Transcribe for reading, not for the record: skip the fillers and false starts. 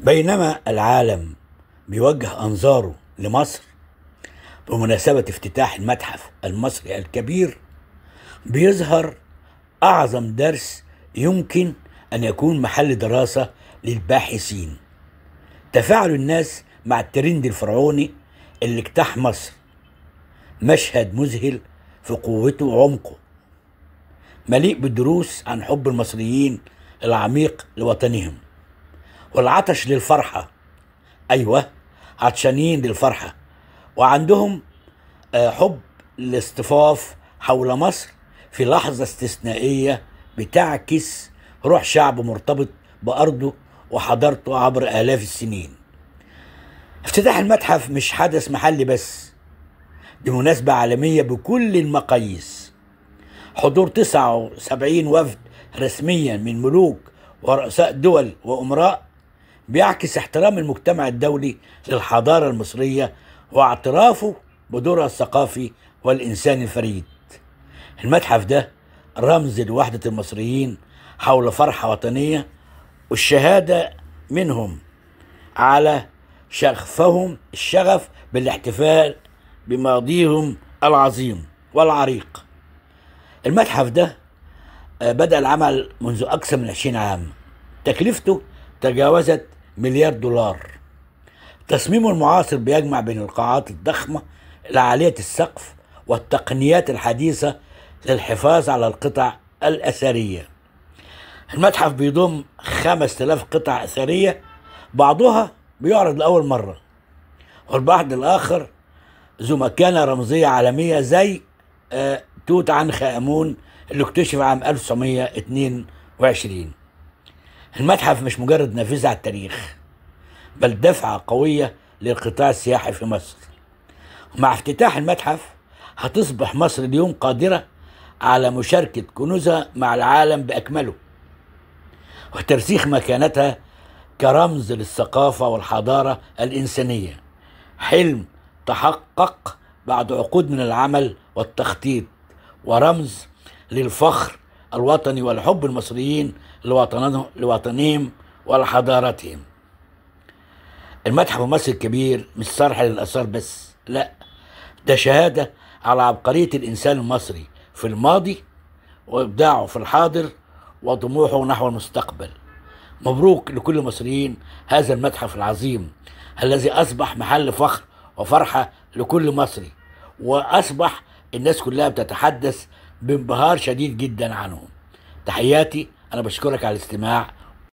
بينما العالم بيوجه أنظاره لمصر بمناسبة افتتاح المتحف المصري الكبير، بيظهر أعظم درس يمكن أن يكون محل دراسة للباحثين: تفاعل الناس مع الترند الفرعوني اللي اجتاح مصر. مشهد مذهل في قوته وعمقه، مليء بالدروس عن حب المصريين العميق لوطنهم والعطش للفرحة. أيوة، عطشانين للفرحة، وعندهم حب الاصطفاف حول مصر في لحظة استثنائية بتعكس روح شعب مرتبط بأرضه وحضارته عبر آلاف السنين. افتتاح المتحف مش حدث محلي بس، دي مناسبة عالمية بكل المقاييس. حضور 79 وفد رسميا من ملوك ورؤساء دول وأمراء بيعكس احترام المجتمع الدولي للحضارة المصرية واعترافه بدورها الثقافي والإنساني الفريد. المتحف ده رمز لوحدة المصريين حول فرحة وطنية، والشهادة منهم على شغفهم الشغف بالاحتفال بماضيهم العظيم والعريق. المتحف ده بدأ العمل منذ أكثر من 20 عام، تكلفته تجاوزت $1 مليار. تصميمه المعاصر بيجمع بين القاعات الضخمة العالية السقف والتقنيات الحديثة للحفاظ على القطع الأثرية. المتحف بيضم 5000 قطعة أثرية، بعضها بيعرض لأول مرة، والبعض الآخر ذو مكانة رمزية عالمية زي توت عنخ آمون اللي اكتشف عام 1922. المتحف مش مجرد نافذة على التاريخ، بل دفعة قوية للقطاع السياحي في مصر. مع افتتاح المتحف هتصبح مصر اليوم قادرة على مشاركة كنوزها مع العالم بأكمله، وترسيخ مكانتها كرمز للثقافة والحضارة الإنسانية. حلم تحقق بعد عقود من العمل والتخطيط، ورمز للفخر الوطني والحب المصريين لوطنهم ولحضارتهم. المتحف المصري الكبير مش صرح للآثار بس، لا، ده شهادة على عبقرية الإنسان المصري في الماضي وإبداعه في الحاضر وطموحه نحو المستقبل. مبروك لكل المصريين هذا المتحف العظيم الذي أصبح محل فخر وفرحة لكل مصري، وأصبح الناس كلها بتتحدث بانبهار شديد جدا عنه. تحياتي، أنا بشكرك على الاستماع.